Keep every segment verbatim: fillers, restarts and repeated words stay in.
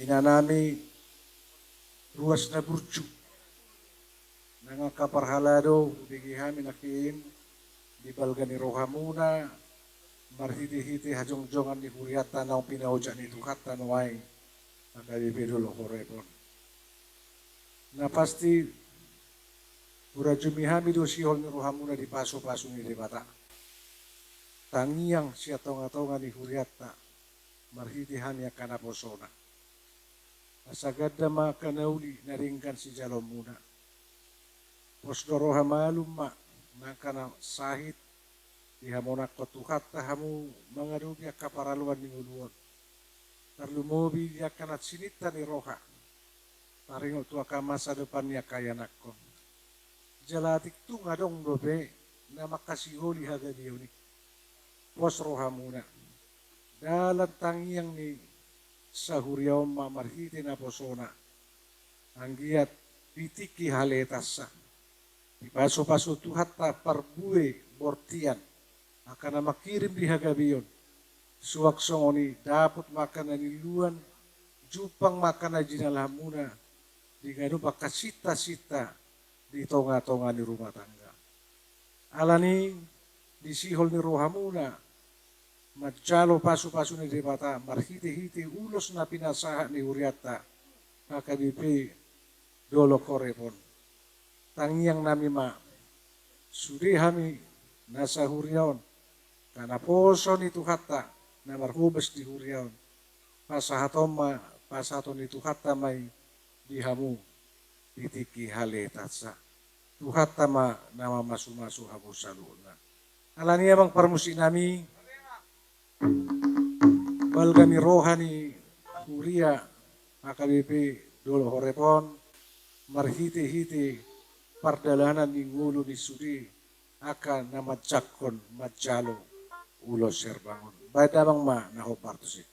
Inanami ruas na burju, nang angka parhalado, hubege hami nangkin di balga ni rohamuna, marhitehite hajongjongan ni hurianta naung pinaojak ni Tuhanta nuaeng, H K B P Dolok Horeb on. Na pasti, hurajumi hami do sihol ni rohamuna di pasupasu ni Debata. Tangiang sian tongatonga ni hurianta, marhite hami angka naposona. Asa ganda ma angka na uli na denggan sijaloonmuna. Pos do roha malum ma nang angka na sahit, dihamonangkon Tuhanta hamu mangadopi angka paraloan ni ngolu on. Tarlumobi di angka na sininta ni roha, taringot tu angka masa depan ni angka ianakhon. Jala atik tung adong dope na mangkasiholi hagabeon i. Pos rohamuna. Dalan tangiang ni sahuria on ma marhite naposona. Anggiat di tingki halehetansa, dipasupasu Tuhanta parbue bortian, angka na mangkirim di hagabeon. Suang songon i dapot ma angka na niluluan, jumpang ma angka na jinalahanmuna di ganup angka sintasinta di tongatonga ni rumah tangga. Alani i, di sihol ni rohamuna manjalo pasupasu ni Debata marhitehite ulos na pinasahat ni hurianta, H K B P Dolok Horeb on. Tangiangnami ma, sude hami na sahuria on, angka naposo ni Tuhanta na marhobas di huria on, pasahaton ma, pasahaton ni Tuhanta ma i di hamu di tingki halehetansa. Tuhanta ma na mamasumasu hamu saluhutna. Alani i, amang parmusiknami, balga ni roha ni huria H K B P Dolok Horeb on, marhitehite pardalanan ni ngolu ni sude angka na manjangkon manjalo ulos herbang on. Baen damang ma na hombar tusi.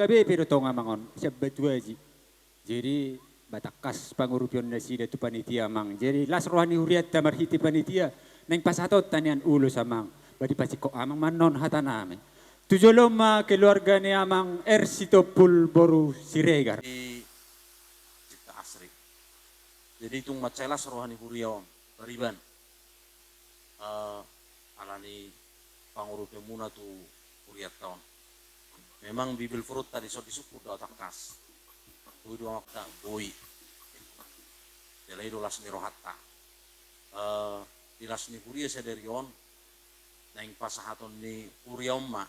Gabe pe do tong amang on sian Batu Aji. Jadi ba tangkas pangurupion nasida tu panitia amang. Jadi las roha ni hurianta marhite panitia naeng pasahatonta nian ulos amang. Ba dipasingkop amang ma annon hatanami. Tu jolo ma keluarga ni amang R. Sitompul boru Siregar. Di Cipta Asri. Jadi tung mansai las roha ni huria on pariban. Eh, alani pangurupionmuna tu hurianta on. Memang bibelvrouw tadi so disungkun do au tangkas. Boi do amang ta boi. Jala i do las ni rohanta. Eh, di las ni huria sadari on naeng pasahaton ni huria on ma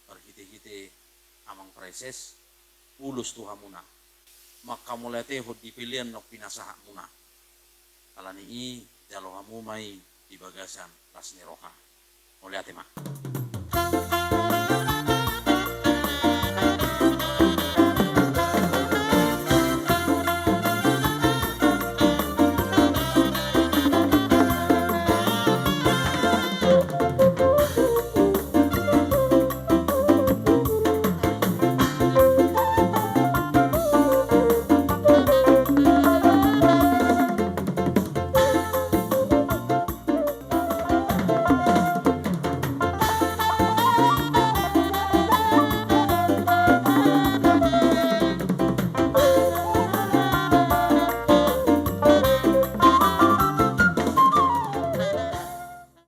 marhitehite amang praeses ulos tu hamuna. Manghamauliatehon di pelean naung pinasahatmuna. Alani i jalo hamu ma i di bagasan las ni roha. Mauliate ma.